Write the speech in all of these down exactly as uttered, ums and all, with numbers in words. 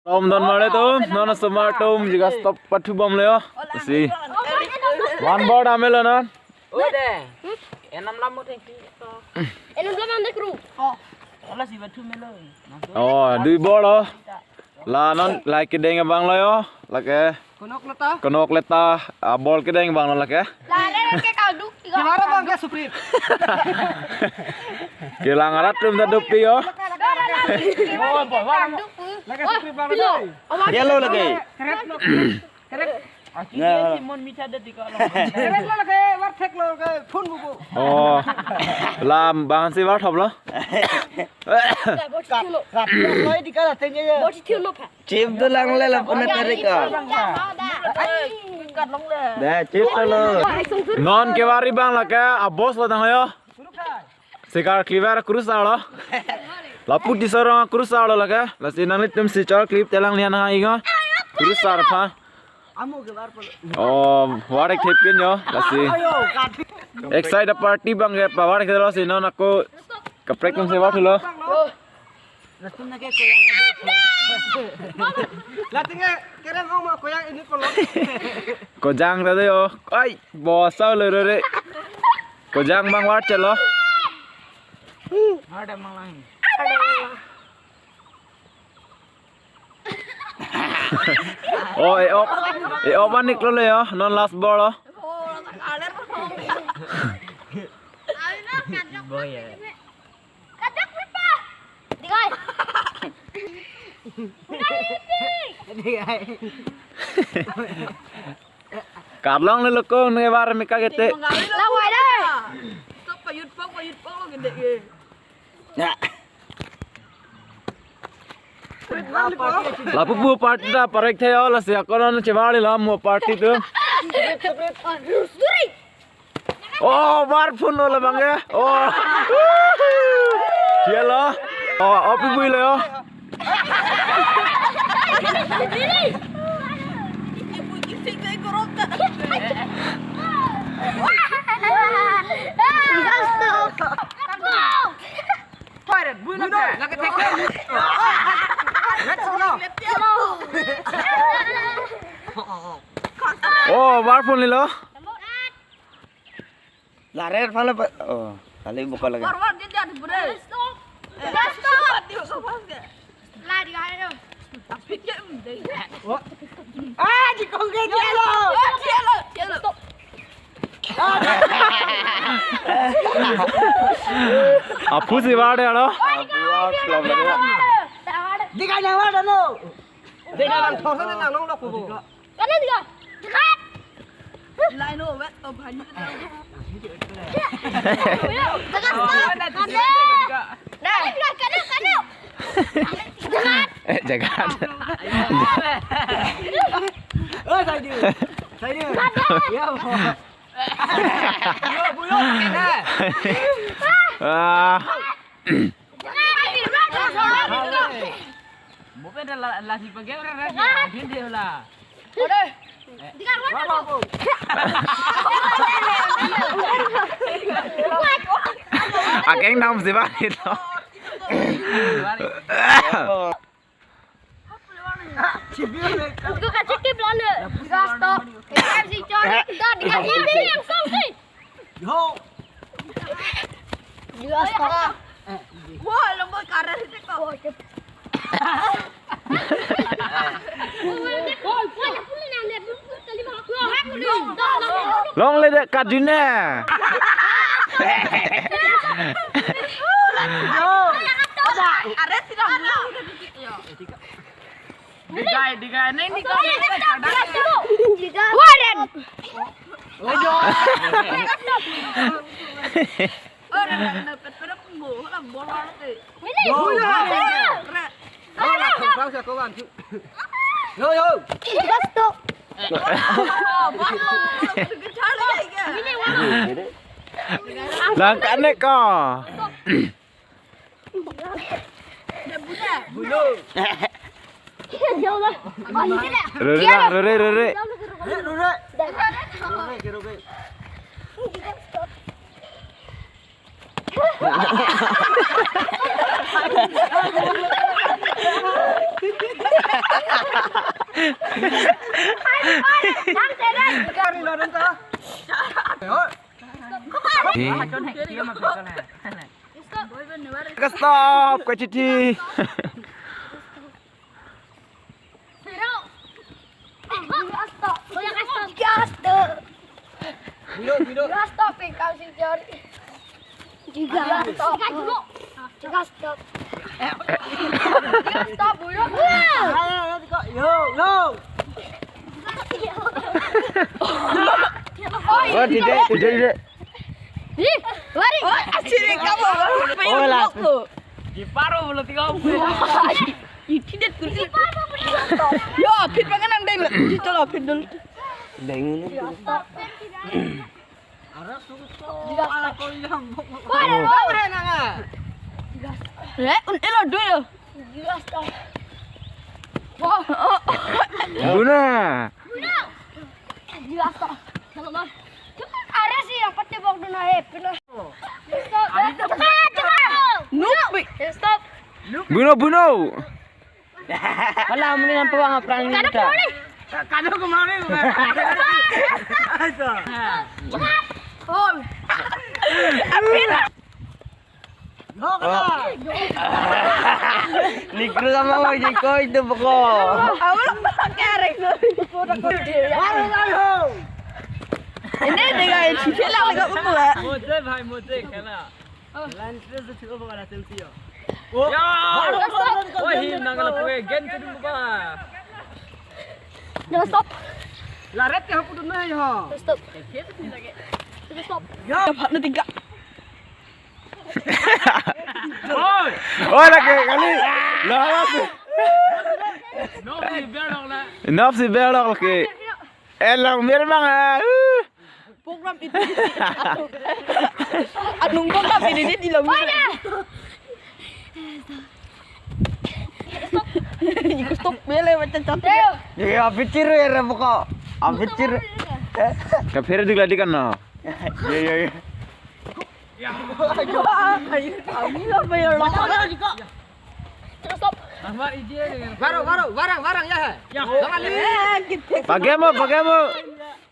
Tom don mare tom, non osomar tom, jaga stop pathu bomlo yo. Si. One ball damlo non. Ode. Enam lam mo thengpi. Enam lam ande kru. Oh. Ola si batu melo. Oh, dui ball oh. La non, la kedeng abang lo yo. Lake. Konok leta. Konok leta, ah, ball kedeng abang lo lake. La le ke kalduk tiga. Kemara bang ke Supreme. Kelang arat tum ta dupi yo. Ball, ball, ball. Kalduk. Lake Supreme bang. Yellow lake. Keret lo. Keret. Aki Nah. Mon mita de tiga lo. Keret lo lake, warthek lo lake, phone bubu. Oh. Lam bang si warthop lo. Rap, rap, rap, lo di kala tengye ya. Boti thiu no pha. Chip tu lang le la puna tarik ko. Ai, kat long le. Dah, chip tu lo. Non ke wari bang lake, abos lo tang yo. Sikar cleaver kurus alo. Lapu di sorong kurus alo lake. Lasi nanglitum si chor clip telang lian ha ingo. Kurus ar pha. Amu ke bar polo. Oh, warek thepin yo. Lasi. Ayo, kat. Excite party bang ke pa warek lo si non ako kaprek tum si warek lo. Latum na ke koyang ado. Latum ke kerem ong ma koyang ini kolok. Kojang tadi yo. Ai, bosau le re. Kojang bang warek lo. Ada mang lang. Oh, e op. E op anik lo le yo. Non last ball lo. Boy ya. Kadak lupa. Digai. Digai. Karlong le loko ne bar mika kete. Lawai dai. Tok payut pok, payut pok lo gede ge. Ya. Lapu pu party ta parek the yo lasi akono chebar lo mo party tu. Duri. Oh, bar phone lo labang ya. Oh. Dia lo. Oh, opi bui lo yo. Oh, bar phone lo. Larer phala pa, oh, kali buka lagi. Forward dia dia bro. Gas to. Gas to. Dia so pas ke. Lari kaya tu. Tapi dia mending. Ah, di kong ke dia lo. Dia lo, dia lo. Apu si bar dia lo. Apu, apu, apu. Di kanya bar dia lo. Dia dah lang thor sana nang long lok ko. Kanan tiga. Dekat. Lain lo, wet, oh, banyak. Dekat, stop. Kanan. Nah, kanan, kanan, kanan. Dekat. Eh, jagat. Oh, saya dia. Saya dia. Ya, apa? Buluk, buluk, kena. Ah. Mo pe da la, la si pagi ora ra, din de la. Akeng nam si ba hit lo. Ko kachikip lo ne. Gas to. Gas si chor. Gas si yang song si. Yo. Gas to. Wah, lembut karet itu kok. Long le de kadine. Yo. Karet tidak. Digai, digai, neng digai. Warren. Oh, yo. Oh, dah, dah, dah, dah, dah, dah, dah, dah, dah. Ini. Yo. Dah. Dah. Kau lah, kau, kau, kau, kau, kau. Yo, yo. Gas to. Ini, wah. Langkah ne ko. Rere lah, rere, rere. Ka stop, ka chithi. Stop, stop. Juga stop. Juga stop. Juga stop, bro. Yo, yo. Oh, tidak, tidak, tidak. Ih, lari. Oh, asik kamu. Oh, lah. Di paro belum tiga puluh. Ih, tidak kulit. Yo, apit pangan nang deng. Kita lah apit dulu. Deng ini. Stop. Aras tuh stop. Ala kau yang bok. Wah, ada. Apa yang nang? Eh, un elo dulu. Jelas toh. Wah. Guna. Jelas toh. Kalau mah. Cuma ada sih yang pasti bok dulu, eh, pernah. Stop. Cepat, cepat. Nuk. Stop. Buno, buno. Kalau mending apa bang perang ini kita? Kado kemarin. Ayo. Oi. Apin. Nikru sama mau jadi koi itu pokok. Awal pakai arek tuh. Baru, baru. Ini dengan sisi lah lagi apa? Mode, bhai, mode, kena. Lantre se chuo ba la selfie yo. Oh. Ya. Baru, baru, baru, baru. Oh, hi nang la pue gen tu ba. Jangan stop. Laret ke hapu tu na yo. Stop. Stop. Ya. Dapat na tiga. Oi. Oh, lagi kali. Lah. Nop si berlok la. Nop si berlok lagi. Elang mir bang ah. Program itu. Anung program ini di dalam. Stop. Bele macam cantik. Ya, pikir ya, Rebo kok. Pikir. Kapir juga di kan, no? Ya, ya, ya. Kami lah bayar lama. Stop. Baru, baru, barang, barang ya. Ya. Jangan lihat. Pakai mau, pakai mau.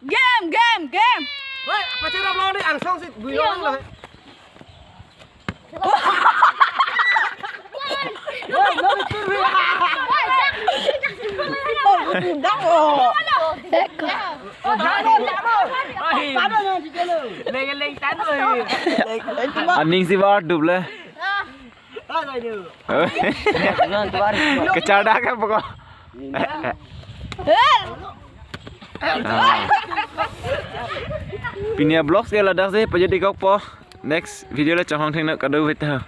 Game, game, game. Woi, apa sih orang mau nih angsong sih? Gue orang lah. Woi, lo pikir gue. Udah, oh. Pada yang di dalam. Leng-leng tanu. Aning si bar dub le. Kechardak kan pokok. Pini a-vlogs ke ladak si pajut-ikpo. Next video le chonghong thengno kado beta.